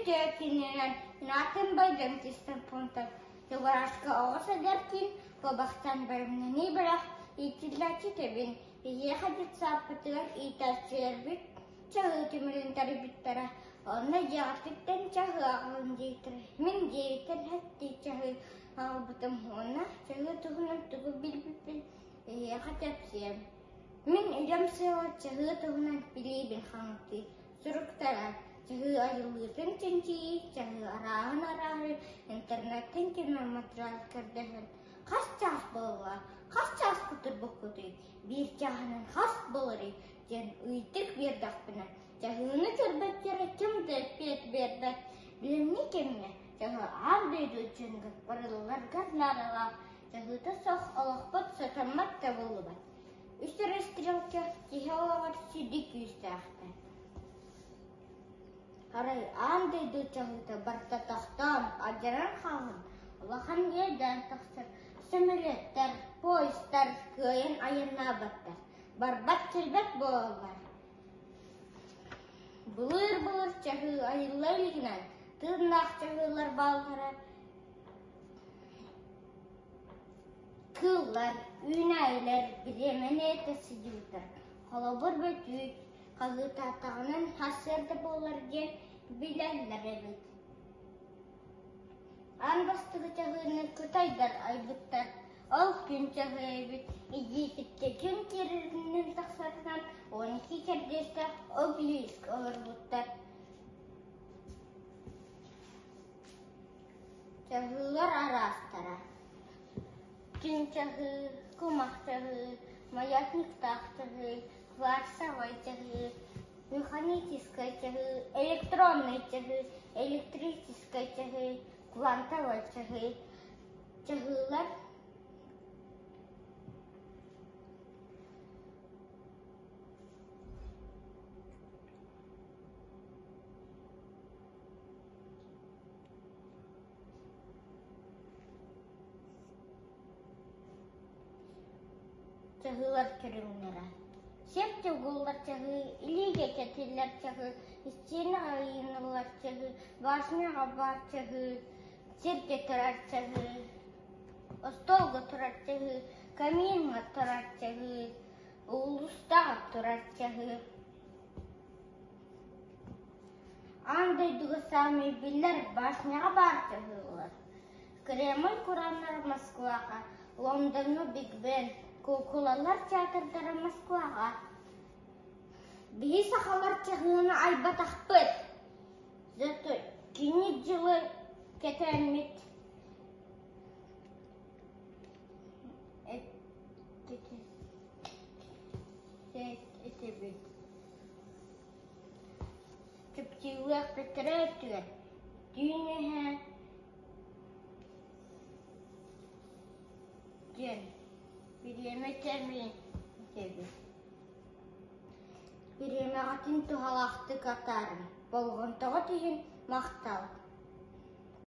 Үтүө күнүнэн Наатын Байдам Ксенофонтов Чугураска оҕо сылдьар киин куобахтан бэлэмнэнии бөлөх иитиллээччитэбин. Биһиэхэ детсадпытыгар иитээччилэрбит чаһыы түмүлүн тэрийбиттэрэ. Онно дьиэҕититтэн чаһыы аҕалын диэбиттэрэ. Мин дьиэбиттэн хэттии чаһыы аҕалбытым уонна чаһыы туһунан тугу билбиппин эһиэхэ кэпсиэм. Мин үлэм сыала чаһыы туһунан билиибин хаҥатыы, суруктара, чаһыы айыллыытын чинчийии, чаһыы арааһын араарыы, интернеттэн кимэн матырыйаал көрдөһөн хас чаас буолла, хас чааска турбуккутуй, биир чааһынан хас буоларый диэн ыйытык биэрдэхпинэ, чаһыыны көрбөттөрө ким да эппиэт биэрбэт. Билиҥҥи кэмҥэ чаһы аан дойду дьоҥҥо барылларыгар наадалаах чаһыыта суох олохпут сатаммат да буоллубат. Үс эрэ стрелка киһи олоҕор сүдү күүстээхтэр. Арай аан дойду чаһыыта барыта тохтоон, алдьанан хаалан, улахан иэдээн тахсар сөмөлүөттэр, поезтар кыайан айаннаабаттар, барбат-кэлбэт буолаллар. Былыр-былыр чаһыы айылла илигинэн тыыннаах чаһыылар бааллара Кыыллар, үүнээйилэр бириэмэни этэ сылдьыбыттар. Холобур, бөтүүк хаһыытаатаҕынан сарсыарда буолар диэн билэллэр эбит. Аан бастакы чаһыыны кытайдар айбыттар. Ол күн чаһыы эбит. Египеккэ күн киирэринэн тахсарынан 12 кэрдиистээх обелиск олорбуттар. Чаһыылар араастара: күн чаһыы, кумах чаһыы, маятниктаах чаһыы, кварцевай чаһыы, механическай чаһыы, электроннай чаһыы, электрическай чаһыы, квантовай чаһыы. Чаһыылар Чаһыылар көрүҥнэрэ: Сир чугуллар чаһыы, илиигэ кэтиллэр чаһыы, истиэнэҕэ ыйаныллар чаһыы, башняҕа баар чаһыы, сиргэ турар чаһыы, остуолга турар чаһыы, камиҥҥа турар чаһыы, уулуссаҕа турар чаһыы. Аан дойдуга саамай биллэр башняҕа баар чаһыылар: Кремль курааннара Москваҕа, Лондоҥҥа Биг Бен, куукулалар театрдара Москваҕа. Биһи сахалар чаһыыны айбатахпыт, зато кини дьылы кэтээммит этибит. Чэпчиилээх бэтэрээ өттүгэр түүн үөһэ диэн бириэмэ кэмин этэбит. Бириэмэҕитин туһалаахтык атаарыҥ, болҕомтоҕут иһин махтал.